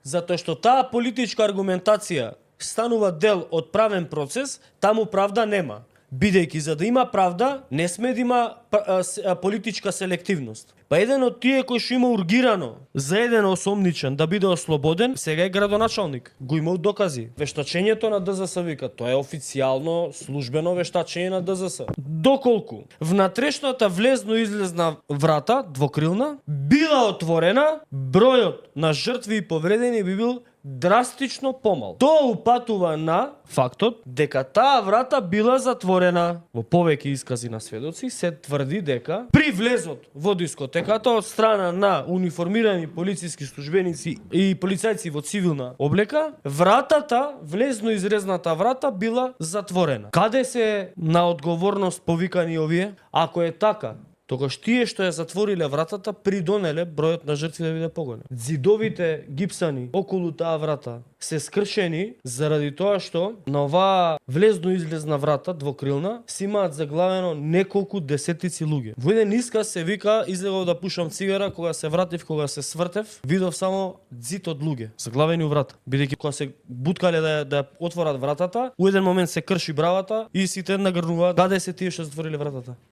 Затоа што таа политичка аргументација станува дел од правен процес, таму правда нема. Бидејќи за да има правда, не сме да има политичка селективност. Па еден од тие кој што има ургирано за еден осомничен да биде ослободен, сега е градоначалник. Го има докази. Вештачењето на ДЗС вика, тоа е официјално службено вештачење на ДЗС. Доколку внатрешната влезно-излезна врата, двокрилна, била отворена, бројот на жртви и повредени би бил драстично помал. Тоа упатува на фактот дека таа врата била затворена. Во повеќе искази на сведоци се тврди дека при влезот во дискотеката од страна на униформирани полициски службеници и полицајци во цивилна облека, вратата, влезно-изрезната врата била затворена. Каде се на одговорност повикани овие? Ако е така, тогаш тие што ја затвориле вратата придонеле бројот на жртви да биде поголем. Зидовите гипсани околу таа врата се скршени заради тоа што на оваа влезно-излезна врата двокрилна си имаат заглавено неколку десетици луѓе. Во еден исказ се вика излегов да пушам цигара, кога се вратив, кога се свртев, видов само ѕид од луѓе заглавени у врата. Бидејќи кога се буткале да отворат вратата, у еден момент се крши бравата и сите нагрнуваат каде се тие што затвориле вратата.